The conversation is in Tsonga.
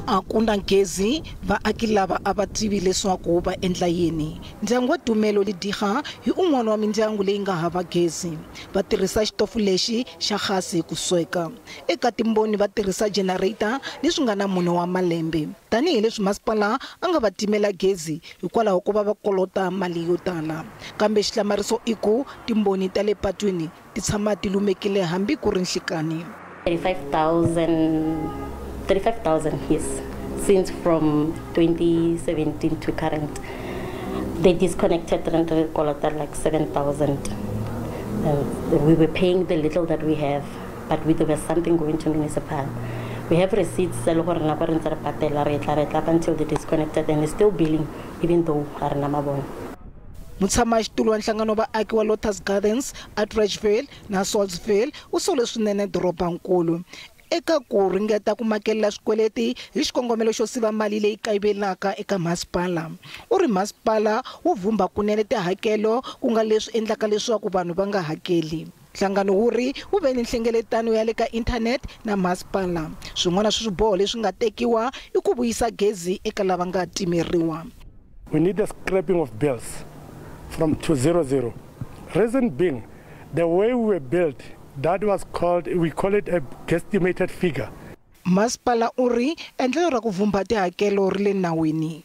A ku na gezi, vaaki lava a va tivi leswaku va endla yini. Ndyangu wa Tumelo Lidiga hi un'wana wa mindyangu leyi nga hava gezi. Va tirhisa xitofu lexi xa gasi ku sweka. Eka timboni va tirhisa generator leswi nga na 4 wa malembe. Tanihileswi masipala a nga va timela gezi hikwalaho ko va va kolota mali yo tala. Kambe xihlamariso i ku timboni ta le patwini ti tshama ti lumekile hambi ku ri nhlikani. 35,000 35,000, yes, since from 2017 to current. They disconnected and kolota like 7,000. And we were paying the little that we have, but there was something going to municipal. We have receipts up until they disconnected, and it's still billing, even though a re na mabone. Mutshamaxitulu wa nhlangano wa vaaki wa Lotus Gardens, Atteridgeville na Saulsville u sole swinene dorobankulu eka ku ringeta ku makelela swikweleti hi xikongomelo xo siva mali leyi kayivelaka eka masipala. U ri masipala wu vhumba kunene tihakelo ku nga leswi endlaka leswaku vanhu va nga hakeli. Nhlangano wu ri wu ve ni nhlengeletano ya le ka inthanete na masipala. Swin'wana swa swiboho leswi nga tekiwa i ku vuyisa gezi eka lava nga timeriwa. We need the scrapping of bills from 200. Reason being, the way we were built, that was called, we call it a guesstimated figure. Masipala u ri endlelo ra ku vhumba tihakelo ri le nawini.